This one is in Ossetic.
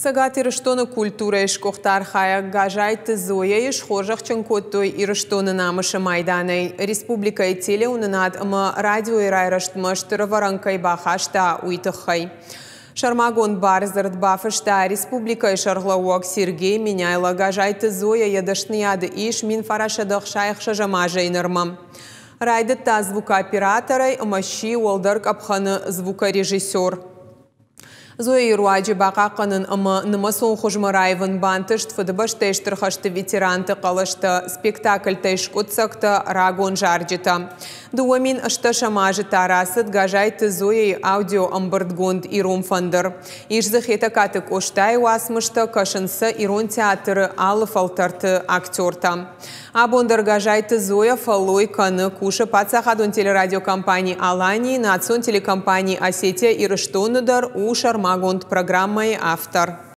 Цӕгат Ирыстоны культурӕйы сгуыхт архайӕг Газайты Зояйы схорзӕхджын кодтой Ирыстоны намысы майданӕй. Республикӕйы телеуынынад ӕмӕ радиойы райрӕзтмӕ стыр ӕвӕрӕн кӕй бахаста, уый тыххӕй. Сӕрмагонд бардзырд бафыста республикӕйы сӕргълӕууӕг Сергей Меняйло. Газайты Зоя йӕ дӕсныйады ис 1966 азӕй нырмӕ. Райдыдта звукооператорӕй ӕмӕ сси уӕлдӕр къӕпхӕны звукорежиссер. Зояйы руаджы бахъахъхъӕнын ӕмӕ нымӕцон хуызмӕ раивын бантыст Фыдыбӕстӕйы Стыр хӕсты ветеранты хъӕлӕстӕ, спектакльтӕй скъуыддзӕгтӕ, рагон зарджытӕ. 2018 азы та рацыд Газайты Зояйы аудиоӕмбырдгонд Ирон фӕндыр. Ис дзы Хетӕгкаты Къостайы уацмыстӕ, кӕсынц сӕ Ирон театры алы фӕлтӕрты актертӕ. Абон дӕр Газайты Зоя фӕллой кӕны, кусы паддзахадон телерадиокомпани Алани, национ телекомпани Осетия Ирыстоны дӕр у сӕрмагонд программӕйы автор.